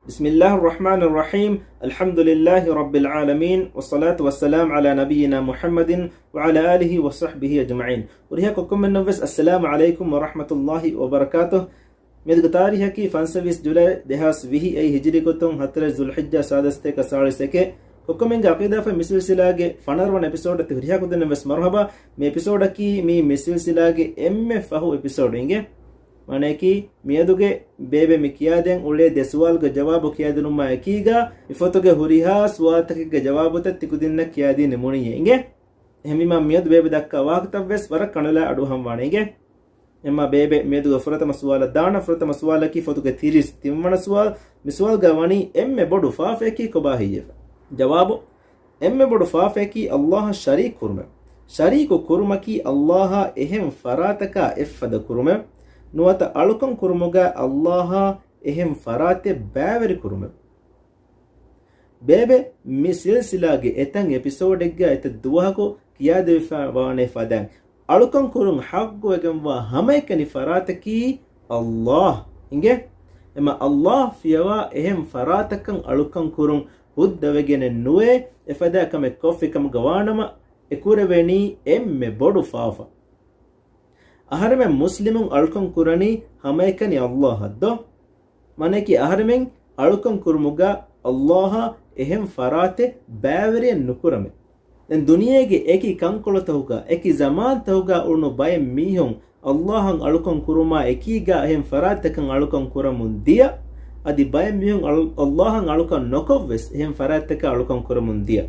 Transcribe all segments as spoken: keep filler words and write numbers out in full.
بسم الله الرحمن الرحيم. الحمد لله رب العالمين، والصلاة والسلام على نبينا محمد وعلى آله وصحبه أجمعين. ހުރިހާ ކޮއްކޮމެންނަށްވެސް އައްސަލާމު ޢަލައިކުމް ވަރަޙްމަތުﷲި ވަބަރަކާތުހު. މިއަދުގެ ތާރީހަކީ ފަންސަވީސް ޖުލައި ދެހާސް ވިހި، އެއީ ހިޖުރީ ގޮތުން ހަތަރެއް ޒުލްޙިއްޖާ ސާދަ ސަތޭކަ ސާޅީސް އެކެއް. ކޮއްކޮމެންގެ ޢަޤީދާ ފަތް މި ސިލްސިލާގެ ފަނަރަވަނަ އެޕިސޯޑަށް ތި ހުރިހާ ކުދިންނަށްވެސް މަރުޙަބާ. މި އެޕިސޯޑަކީ މި، މި ސިލްސިލާގެ އެންމެ ފަހު އެޕިސޯޑު އިނގޭ. މާނަޔަކީ، މިއަދުގެ ބޭބެ މި ކިޔާދޭން އުޅޭ ދެ ސުވާލުގެ ޖަވާބު ކިޔާދިނުމާ އެކީގަ، މި ފޮތުގެ ހުރިހާ ސުވާލުތަކެއްގެ ޖަވާބުތައް ތިކުދިންނަށް ކިޔާދީ ނިމުނީ އިނގޭ. އެހެންވީމާ، މިއަދު ބޭބެ ދައްކާ ވާހަކަތައްވެސް ވަރަށް ކަނުލާ އަޑުއަހަން ވާނެ އިނގޭ. އެމާ ބޭބެ މިއަދުގެ ފުރަތަމަ ސުވާލަށް ދާނަ. ފުރަތަމަ ސުވާލަކީ ފޮތުގެ ތިރީސް ތިންވަނަ ސުވާލު. މި ސުވާލުގަ ވަނީ އެންމެ ބޮޑު ފާފަޔަކީ ކޮބާ ހެއްޔެވެ؟ ޖަވާބު، އެންމެ ބޮޑު ފާފަޔަކީ އައްލާހަށް ޝަރީކު ކުރުމެވެ. ޝަރީކު ކުރުމަކީ އައްލާހާ އެހެން ފަރާތަކާ އެއްފަދަ ކުރުމެވެ. ނުވަތަ އަޅުކަން ކުރުމުގަ އައްލާހާ އެހެން ފަރާތެއް ބައިވެރި ކުރުމެވެ. ބޭބެ މި ސިލްސިލާގެ އެތައް އެޕިސޯޑެއްގަ އެތައް ދުވަހަކު ކިޔާދެވިފަ ވާނެ ފަދައިން، އަޅުކަން ކުރުން ޙައްޤުވެގެންވާ ހަމައެކަނި ފަރާތަކީ އައްލާހް އިނގޭ. އެމަ އައްލާހް ފިޔަވާ އެހެން ފަރާތަކަށް އަޅުކަން ކުރުން ހުއްދަވެގެނެއް ނުވޭ، އެފަދަ ކަމެއް ކޮށްފި ކަމުގަ ވާނަމަ، އެ ކުރެވެނީ އެންމެ ބޮޑު ފާފަ. އަހަރެމެން މުސްލިމުން އަޅުކަން ކުރަނީ ހަމައެކަނި އައްލާހަށް ދޯ؟ މާނަޔަކީ އަހަރެމެން އަޅުކަން ކުރުމުގަ އައްލާހާ އެހެން ފަރާތެއް ބައިވެރިއެއް ނުކުރަމޭ. ދެން ދުނިޔޭގެ އެކި ކަންކޮޅުތަކުގަ، އެކި ޒަމާންތަކުގަ އުޅުނު ބައެއް މީހުން އައްލާހަށް އަޅުކަން ކުރުމާ އެކީގަ އެހެން ފަރާތްތަކަށް އަޅުކަން ކުރަމުން ދިޔަ، އަދި ބައެއް މީހުން އަޅު-، އައްލާހަށް އަޅުކަން ނޮކޮށްވެސް އެހެން ފަރާތްތަކަށް އަޅުކަން ކުރަމުން ދިޔަ.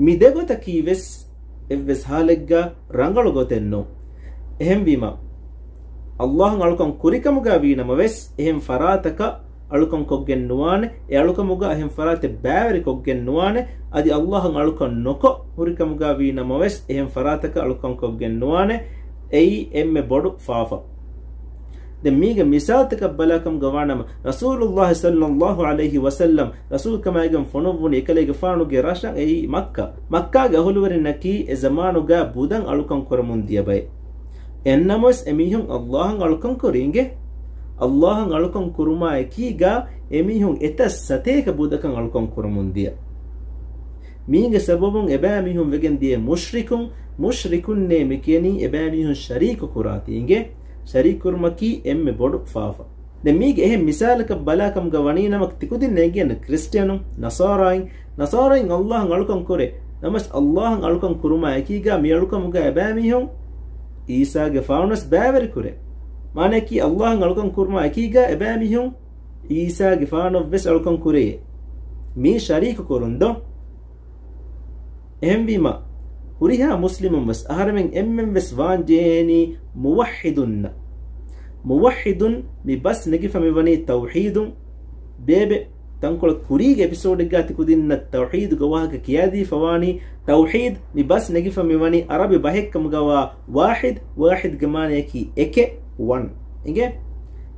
މި ދެގޮތަކީ ވެސް އެއްވެސް ހާލެއްގަ ރަނގަޅު ގޮތެއް ނޫން. އެހެންވީމަ، އައްލާހަށް އަޅުކަން ކުރިކަމުގަ ވީނަމަވެސް، އެހެން ފަރާތަކަށް އަޅުކަން ކޮށްގެން ނުވާނެ، އެ އަޅުކަމުގަ އެހެން ފަރާތެއް ބައިވެރި ކޮށްގެން ނުވާނެ، އަދި އައްލާހަށް އަޅުކަން ނޮކޮށް ހުރިކަމުގަ ވީނަމަވެސް، އެހެން ފަރާތަކަށް އަޅުކަން ކޮށްގެން ނުވާނެ. އެއީ އެންމެ ބޮޑު ފާފަ. ދެން މީގެ މިސާލުތަކަށް ބަލާކަމުގަ ވާނަމަ، ރަސޫލުﷲ ޞައްލަﷲު ޢަލައިހި ވަސައްލަމް ރަސޫލުކަމާއިގެން ފޮނުއްވުނު އެކަލޭގެފާނުގެ ރަށަށް، އެއީ މައްކާ. މައްކާގެ އަހުލުވެރިންނަކީ އެ ޒަމާނުގަ ބުދަށް އަޅުކަން ކުރަމުން ދިޔަ ބައެއް. އެހެންނަމަވެސް އެމީހުން އައްލާހަށް އަޅުކަން ކުރީ އިނގޭ. އައްލާހަށް އަޅުކަން ކުރުމާ އެކީގަ އެމީހުން އެތައް ސަތޭކަ ބުދަކަށް އަޅުކަން ކުރަމުން ދިޔަ. މީގެ ސަބަބުން އެބައިމީހުން ވެގެން ދިޔަ މުޝްރިކުން، މުޝްރިކުންނޭ މި ކިޔަނީ އެބައިމީހުން ޝަރީކު ކުރާތީ އިނގޭ. ޝަރީކު ކުރުމަކީ އެންމެ ބޮޑު ފާފަ. ދެން މީގެ އެހެން މިސާލަކަށް ބަލާކަމުގަ ވަނީ ނަމަ ތިކުދިން އެނގޭނެ ކްރިސްޓިއަނުން، ނަޞާރާއިން، ނަޞާރާއިން އައްލާހަށް އަޅުކަން ކުރޭ. ނަމަވެސް އައްލާހަށް އަޅުކަން ކުރުމާ އެކީގަ މި އަޅުކަމުގަ އެބައިމީހުން އީސާގެފާނުވެސް ބައިވެރި ކުރޭ. މާނައަކީ އައްލާހަށް އަޅުކަން ކުރުމާ އެކީގަ އެބައިމީހުން އީސާގެފާނަށްވެސް އަޅުކަން ކުރެޔޭ. މީ ޝަރީކު ކުރުން ދޯ؟ އެހެންވީމަ، ހުރިހާ މުސްލިމުން ވެސް އަހަރެމެން އެންމެން ވެސް ވާން ޖެހޭނީ މުވައްޙިދުންނަށް. މުވައްޙިދުން މި ބަސް ނެގިފަ މިވަނީ ތައުޙީދުން. ބޭބެ ތަންކޮޅެއް ކުރީގެ އެޕިސޯޑެއްގަ ތިކުދިންނަށް ތައުޙީދުގެ ވާހަކަ ކިޔާދީފަ ވާނީ. ތައުޙީދު މި ބަސް ނެގިފަ މިވަނީ ޢަރަބި ބަހެއްކަމުގަވާ ވާޙިދު، ވާޙިދުގެ މާނަޔަކީ އެކެއް، ވަން. އިނގޭ؟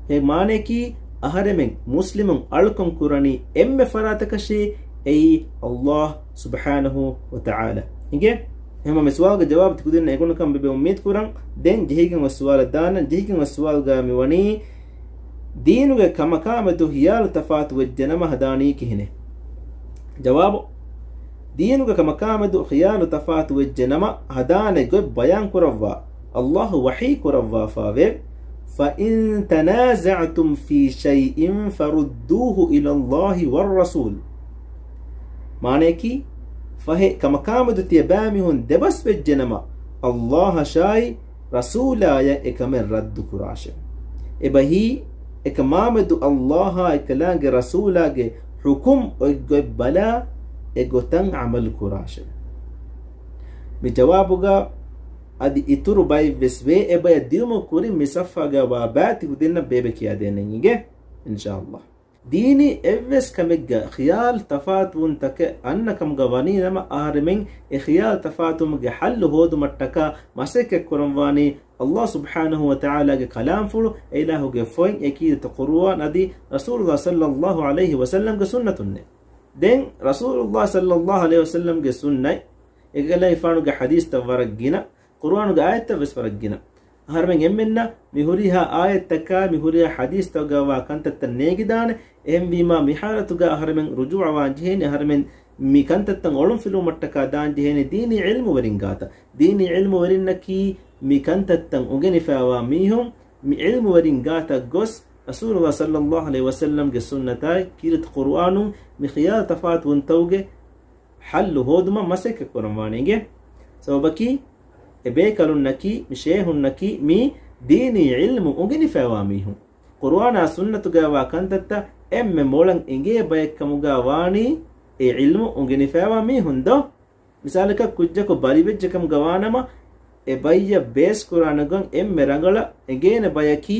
އެ މާނަޔަކީ އަހަރެމެން މުސްލިމުން އަޅުކަން ކުރަނީ އެންމެ ފަރާތަކަށޭ، އެއީ އައްލާހު ސުބްޙާނަހު ވަތަޢާލާ. އިނގޭ؟ އެހެންވީމަ މި ސުވާލުގެ ޖަވާބު ތިކުދިންނަށް އެނގުނުކަން ބޭބެ އުއްމީދު ކުރަން. ދެން ޖެހިގެން އޮތް ސުވާލަށް ދާނަން. ޖެހިގެން އޮތް ސުވާލުގަ މިވަނީ، ދީނުގެ ކަމަކާމެދު ޚިޔާލު ތަފާތު ވެއްޖެނަމަ ހަދާނީ ކިހިނެއް؟ ޖަވާބު، ދީނުގެ ކަމަކާމެދު ޚިޔާލު ތަފާތު ވެއްޖެނަމަ ހަދާނެ ގޮތް ބަޔާން ކުރައްވާ. އައްލާހު ވަޙީ ކުރައްވާފައެވެ. فَإِن تَنَازَعْتُمْ فِي شَيْءٍ فَرُدُّوهُ إِلَى اللَّهِ وَالرَّسُولِ. މާނަޔަކީ، ފަހެ ކަމަކާމެދު ތިޔަބައިމީހުން ދެބަސް ވެއްޖެނަމަ، އައްލާހަށާއި ރަސޫލާޔަށް އެކަމެއް ރައްދު ކުރާށެވެ. އެބަހީ، އެކަމާމެދު އައްލާހާ އެކަލާނގެ ރަސޫލާގެ ޙުކުމް އޮތްގޮތް ބަލާ، އެގޮތަށް ޢަމަލު ކުރާށެވެ. މި ޖަވާބުގަ އަދި އިތުރު ބައެއްވެސް ވޭ، އެބަޔަށް ދިއުމުގެ ކުރިން މި ޞަފްޙާގަ ވާ ބައި ތިކުދިންނަށް ބޭބެ ކިޔާދޭނެ އިނގޭ، އިންޝާﷲ. ދީނީ އެއްވެސް ކަމެއްގަ ޚިޔާލު ތަފާތުވުންތަކެއް އަންނަ ކަމުގަ ވަނީ ނަމަ، އަހަރެމެން އެ ޚިޔާލު ތަފާތުވުމުގެ ޙައްލު ހޯދުމަށްޓަކާ މަސައްކަތް ކުރަންވާނީ އައްލާހު ސުބްޙާނަހު ވަތަޢާލާގެ ކަލާމްފުޅު، އެއިލާހުގެ ފޮތް، އެކީ ދަތު ޤުރުއާން އަދި ރަސޫލުﷲ ޞައްލަﷲު ޢަލައިހި ވަސައްލަމްގެ ސުންނަތުންނޭ. ދެން ރަސޫލުﷲ ޞައްލަﷲު ޢަލައިހި ވަސައްލަމްގެ ސުންނަތް، އެކަލޭގެފާނުގެ ޙަދީޘްތައް ވަރަށް ގިނަ، ޤުރުއާނުގެ އާޔަތްތައް ވެސް ވަރަށް ގިނަ. އަހަރެމެން އެންމެންނަށް މި ހުރިހާ އާޔަތްތަކާ، މި ހުރިހާ ޙަދީޘްތަކުގަވާ ކަންތައްތައް ނޭނގިދާނެ. އެހެންވީމާ، މި ޙާލަތުގަ އަހަރެމެން ރުޖޫޢަވާން ޖެހޭނެ، އަހަރެމެން މި ކަންތައްތައް އޮޅުންފިލުވުމަށްޓަކާ ދާން ޖެހޭނެ ދީނީ ޢިލްމުވެރިން ގާތަށް. ދީނީ ޢިލްމުވެރިންނަކީ މި ކަންތައްތައް އުނގެނިފައިވާ މީހުން، މި ޢިލްމުވެރިން ގާތަށް ގޮސް، ރަސޫލުﷲ ޞައްލައްލާހު ޢަލައިހި ވަސައްލަމްގެ ސުންނަތާއި ކީރިތި ޤުރުއާނުން މި ޚިޔާލު ތަފާތުވުންތަކުގެ ޙައްލު ހޯދުމަށް މަސައްކަތް ކުރަން ވާނެ އިނގޭ. ސަބަބަކީ، އެ ބޭކަލުންނަކީ، މި ޝޭހުންނަކީ، މި ދީނީ ޢިލްމު އުނގެނިފައިވާ މީހުން. ޤުރުއާނާ ސުންނަތުގައިވާ ކަންތައްތައް އެންމެ މޮޅަށް އެނގޭ ބައެއްކަމުގަ ވާނީ އެ ޢިލްމު އުނގެނިފައިވާ މީހުން ދޯ؟ މިސާލަކަށް ކުއްޖަކު ބަލިވެއްޖެކަމުގަ ވާނަމަ، އެ ބައްޔަށް ބޭސްކުރާނެކަން އެންމެ ރަނގަޅަށް އެނގޭނެ ބަޔަކީ،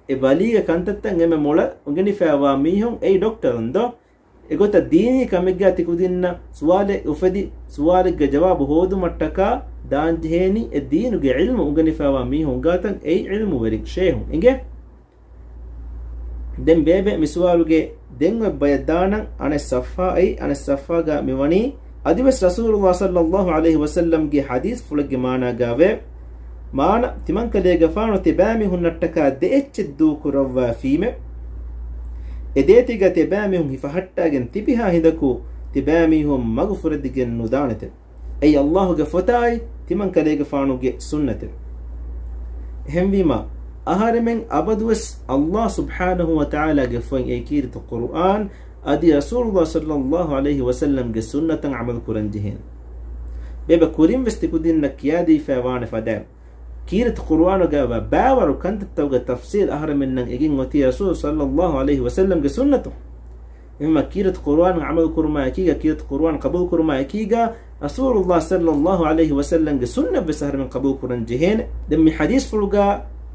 އެ ބަލީގެ ކަންތައްތައް އެންމެ މޮޅަށް އުނގެނިފައިވާ މީހުން އެއީ ޑޮކްޓަރުން ދޯ؟ އެގޮތަށް ދީނީ ކަމެއްގަ ތިކުދިންނަށް ސުވާލެއް އުފެދި، ސުވާލެއްގެ ޖަވާބު ހޯދުމަށްޓަކާ ދާންޖެހޭނީ އެ ދީނުގެ ޢިލްމު އުނގެނިފައިވާ މީހުން ގާތަށް އެއީ ޢިލްމުވެރިން ޝޭހުން އިނގޭ. ދެން ބޭބެ މި ސުވާލުގެ ދެން އޮތް ބަޔަށް ދާނަން އަނެއް ޞަފްޙާއަށް. އަނެއް ޞަފްޙާގަ މިވަނީ، އަދިވެސް ރަސޫލުﷲ ޞައްލައްލާހު ޢަލައިހި ވަސައްލަމްގެ ޙަދީޘްފުޅެއްގެ މާނާގައިވޭ، މާނަ، ތިމަންކަލޭގެފާނު ތިބާމީހުންނަށްޓަކާ ދެ އެއްޗެއް ދޫކުރައްވާފީމެ. އެ ދޭތީގަ ތިބާމީހުން ހިފަހައްޓާގެން ތިބިހާ ހިނދަކު ތިބާމީހުން މަގު ފުރެދިގެން ނުދާނެތެ. އެއީ ﷲ ގެ ފޮތާއި ތިމަންކަލޭގެފާނުގެ ސުންނަތެއް. އެހެންވީމާ، އަހަރެމެން އަބަދުވެސް ﷲ ސުބްޙާނަހޫ ވަތަޢާލާގެ ފޮތް އެ ކީރިތި ޤުރުއާން އަދި ރަސޫލުﷲ ޞައްލައްލާހު ޢަލައިހި ވަސައްލަމްގެ ސުންނަތަށް ޢަމަލު ކުރަން ޖެހޭނެ. ބޭބެ ކުރިން ވެސް ތިކުދިންނަށް ކިޔާދީފައި ވާނެ ފަދައިން، ކީރިތި ޤުރުއާނުގައިވާ ބައިވަރު ކަންތައްތަކުގެ ތަފްސީލް އަހަރެމެންނަށް އެނގެން އޮތީ ރަސޫލު ޞައްލައްލާހު ޢަލައިހި ވަސައްލަމްގެ ސުންނަތުން. އެހެންވީމަ ކީރިތި ޤުރުއާނަށް ޢަމަލު ކުރުމާ އެކީގަ، ކީރިތި ޤުރުއާން ޤަބޫލު ކުރުމާ އެކީގަ، ރަސޫލުﷲ ޞައްލައްލާހު ޢަލައިހި ވަސައްލަމްގެ ސުންނަތް ވެސް އަހަރެމެން ޤަބޫލު ކުރަން ޖެހޭނެ. ދެން މި ޙަދީޘްފުޅުގަ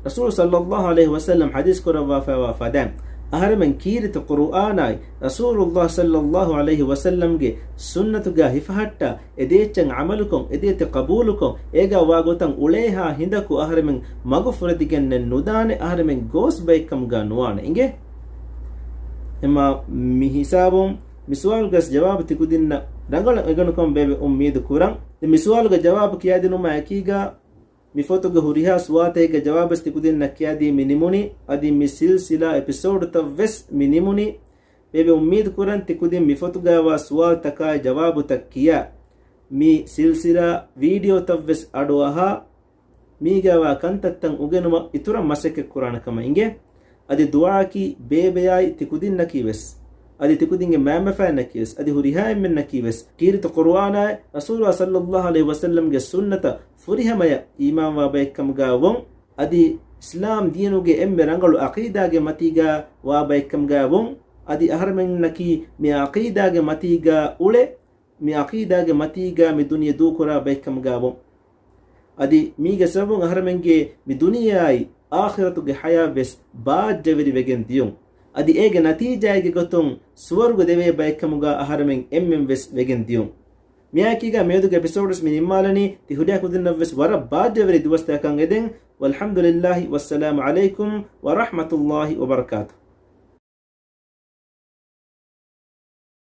ރަސޫލު ޞައްލައްލާހު ޢަލައިހި ވަސައްލަމް ޙަދީޘް ކުރައްވާފައިވާ ފަދައިން، އަހަރެމެން ކީރިތި ޤުރުއާނާއި ރަސޫލުﷲ ޞައްލައްލާހު ޢަލައިހި ވަސައްލަމްގެ ސުންނަތުގަ ހިފަހައްޓާ، އެދޭއްޗަށް ޢަމަލުކޮށް، އެދޭތެއް ޤަބޫލުކޮށް، އޭގަ ވާ ގޮތަށް އުޅޭހާ ހިނދަކު އަހަރެމެން މަގު ފުރެދިގެންނެއް ނުދާނެ، އަހަރެމެން ގޯސް ބައެއްކަމުގަ ނުވާނެ އިނގޭ. އެމާ މި ހިސާބުން މި ސުވާލުގެ ޖަވާބު ތިކުދިންނަށް ރަނގަޅަށް އެނގުނުކަމަށް ބޭބެ އުއްމީދު ކުރަން. ދެން މި ސުވާލުގެ ޖަވާބު ކިޔާދިނުމާ އެކީގަ، މި ފޮތުގެ ހުރިހާ ސުވާލުތަކެއްގެ ޖަވާބުވެސް ތިކުދިންނަށް ކިޔާދީ މި ނިމުނީ، އަދި މި ސިލްސިލާ އެޕިސޯޑުތައްވެސް މި ނިމުނީ. ބޭބެ އުއްމީދު ކުރަން ތިކުދިން މި ފޮތުގައިވާ ސުވާލުތަކާއި ޖަވާބުތައް ކިޔާ، މި ސިލްސިލާ ވީޑިއޯތައްވެސް އަޑުއަހާ، މީގައިވާ ކަންތައްތައް އުނގެނުމަށް އިތުރަށް މަސައްކަތް ކުރާނެ ކަމަށް އިނގޭ. އަދި ދުޢާއަކީ ބޭބެއާއި ތިކުދިންނަކީ ވެސް، އަދި ތިކުދިންގެ މައިންބަފައިންނަކީ ވެސް، އަދި ހުރިހާ އެންމެންނަކީ ވެސް، ކީރިތި ޤުރުއާނާއި ރަސޫލާ ޞައްލައްލާހު ޢަލައިހި ވަސައްލަމްގެ ސުންނަތަށް ފުރިހަމަޔަށް އީމާންވާ ބައެއްކަމުގައި ވުން، އަދި އިސްލާމް ދީނުގެ އެންމެ ރަނގަޅު ޢަޤީދާގެ މަތީގަ ވާ ބައެއްކަމުގައި ވުން، އަދި އަހަރެމެންނަކީ މި ޢަޤީދާގެ މަތީގަ އުޅެ، މި ޢަޤީދާގެ މަތީގަ މި ދުނިޔެ ދޫކުރާ ބައެއްކަމުގައި ވުން. އަދި މީގެ ސަބަބުން އަހަރެމެންގެ މި ދުނިޔެއާއި އާޚިރަތުގެ ޙަޔާތްވެސް ބާއްޖަވެރި ވެގެން ދިޔުން. އަދި އޭގެ ނަތީޖާއެއްގެ ގޮތުން ސުވަރުގެ ދެވޭ ބައެއްކަމުގަ އަހަރެމެން އެންމެން ވެސް ވެގެން ދިޔުން. މިއާއެކީގަ މިއަދުގެ އެޕިސޯޑްވެސް މި ނިންމާލަނީ. ތި ހުރިހާ ކުދިންނަށްވެސް ވަރަށް ބާއްޖަވެރި ދުވަސްތަކަކަށް އެދެން. ވަލްޙަމްދުލިއްލާހި ވައްސަލާމު ޢަލައިކުމް ވަރަޙްމަތުﷲި ވަބަރަކާތުހު.